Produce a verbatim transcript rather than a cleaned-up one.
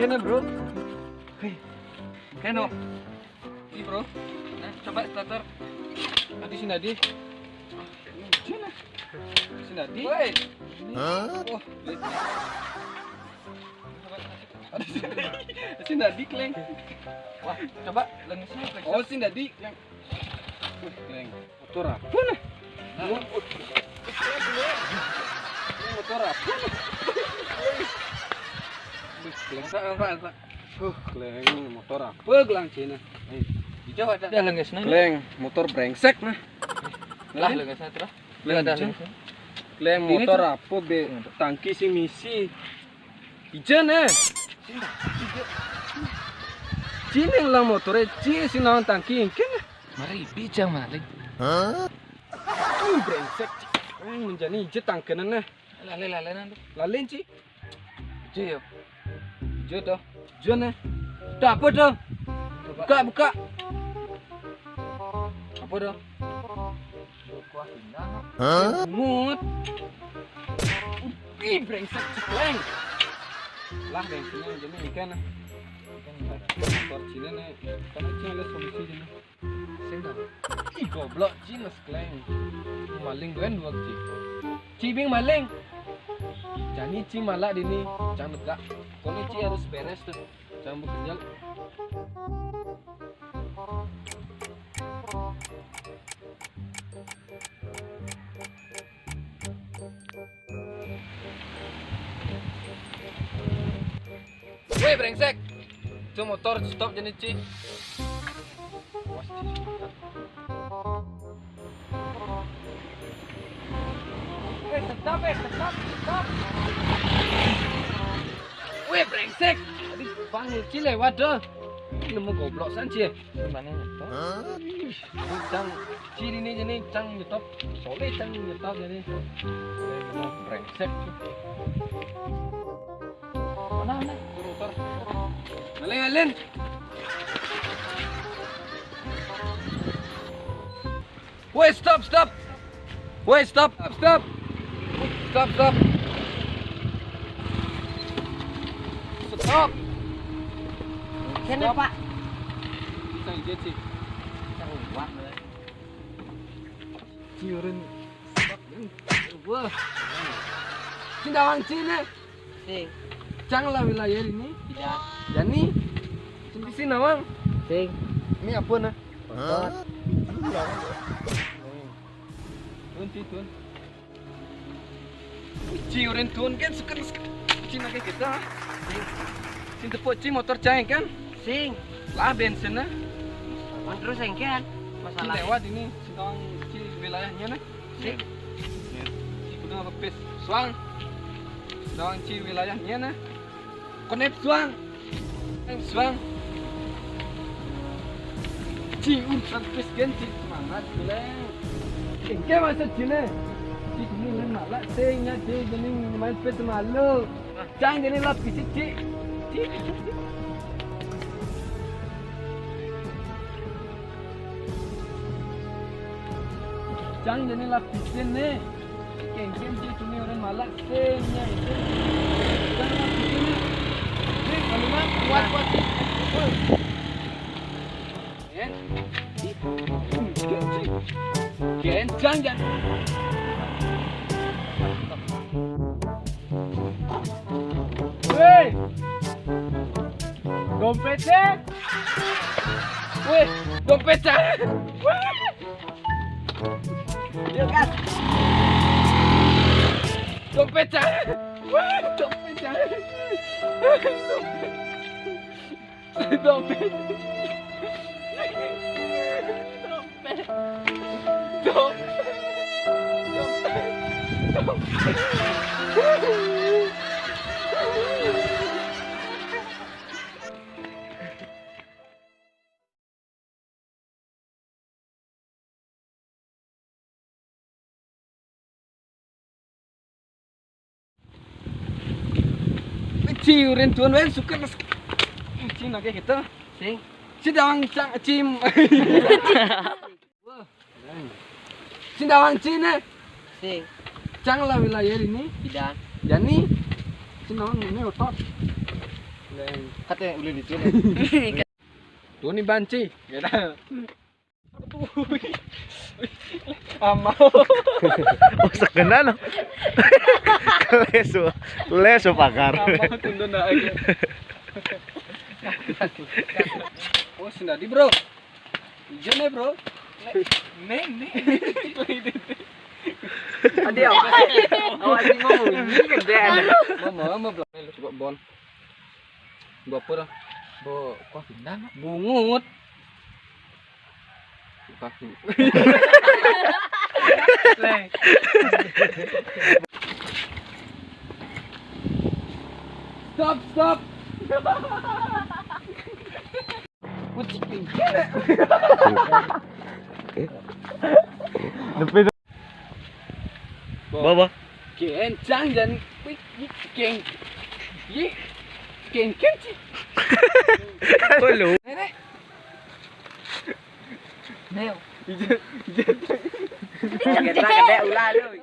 Kene, bro. Hei. Kene. Ini, bro. Nah, coba starter. Tadi sini tadi. Sini. Sini tadi. Woi. Hah? Oh. Sini tadi, Kleng. Wah, coba lengesnya, Kleng. Oh, sini tadi, Kleng. Wih, Kleng. Motor apa nih? Nah. Ini motor apa nih? Wih, Kleng, tak, tak, tak. Huh, Kleng, motor apa gelang Cina? Eh, hijau ada. Ada lengesnya. Kleng, motor brengsek nah. Lah, lengesnya terus. Kleng, ada lengesnya. Kleng, motor apa be? Tangki sing misi. Ijen eh. Cina lang motor eh, ci sing nawang tangki engken. Mari bijang maling. Hah? Ih, brengsek. Ci. Eh, menjani ijen tangkenen eh. Lale-lalenan tuh. Lalen ci. Ijen ya. Ijen tuh. Ijen eh. Dah apa tuh? Buka, buka. Apa tuh? Hah? Bungut. Ih, brengsek, cekleng. Lah, bensinnya jadi ikan ah. Ikan motor Cina nih. Kan Cina ada solusi Cina. Sing dah. Ih, goblok Cina sekleng. Maling gue dua Ci. Ci bing maling. Jani Ci malah dini, jangan negak. Kono Ci harus beres tuh. Jangan bekerja. Weh, brengsek. Itu motor stop jenis, Ci. Eh, stop, eh, stop, stop. Weh, brengsek. Tadi Bang Uci lewat dah. Nemu goblok san, Ci. Gimana nyetok? Hah? Cang, Ci ini jadi cang nyetok. Soleh cang nyetok jadi. Brengsek. Mana, mana? Muter, muter. Ngalen, ngalen. Woi, stop, stop. Woi, stop, stop, stop. Stop, stop. Stop. Sini, Pak. Bisa aja sih. Bisa kuat, ya. Ciurin. Wah. Sing nawang Ci ne. Sing. Cang lah wilayah ini. Tidak. Jani. Sing di sini nawang. Sing. Ini apa nah? Hah? Tun, Ci, tun. Ci, urin tun kan suka, suka. Ci, nake kita. Sing. Sing tepuk Ci motor cang kan? Sing. Lah bensin nah. Terus engken. Masalah. Lewat ini, sing nawang Ci wilayahnya nah. Sing. Kudu ngepis. Suang. Suang Ci wilayahnya nah. Konep suang. Suang. Ci urusan pis gen Ci semangat gila. Engke maksud Ci ne. Ci kini len malak sing nya Ci jening main pis malu. Cang jening lapis Ci. Ci. Cang jening lapisin ne. Kengkeng Ci cumi orang malak sing nya itu. Cang lapisin ne. Ni kalau nak kuat kuat Ci. Woi. Gen. Gen Ci. Gen Cang jan. Woi. Dompetnya. Wih, dompet saya. Wih. Yuk, gas. Dompet saya. Wih, dompet saya. Dompet. Dompet. Dompet. Dompet. Dompet. Ci urin tuan wen suka. Ci nake kita. Sing. Ci dawang cang cim. Wah. Ci dawang Ci ne. Sing. Cang lah wilayah ini. Tidak. Jani. Ci nawang ini otot. Kate uli dito. Tuni banci. Ama. Usak ka na, no? Leso. Leso, pakar. Ama, tundo na aja. Oh, sendiri, bro. Ijo ne, bro. Neng, neng. Adi, awas. Awas, ini mau bunyi, gede. Mama, mama, bro. Coba bon. Gua pura. Bo, kok pindah? Bungut. Kaki. Leng. Stop, stop. Kucing. Baba. Kencang dan, wih, wih, keng, wih, keng, keng, sih. Halo. Neo. Gede, gede, ulah lu.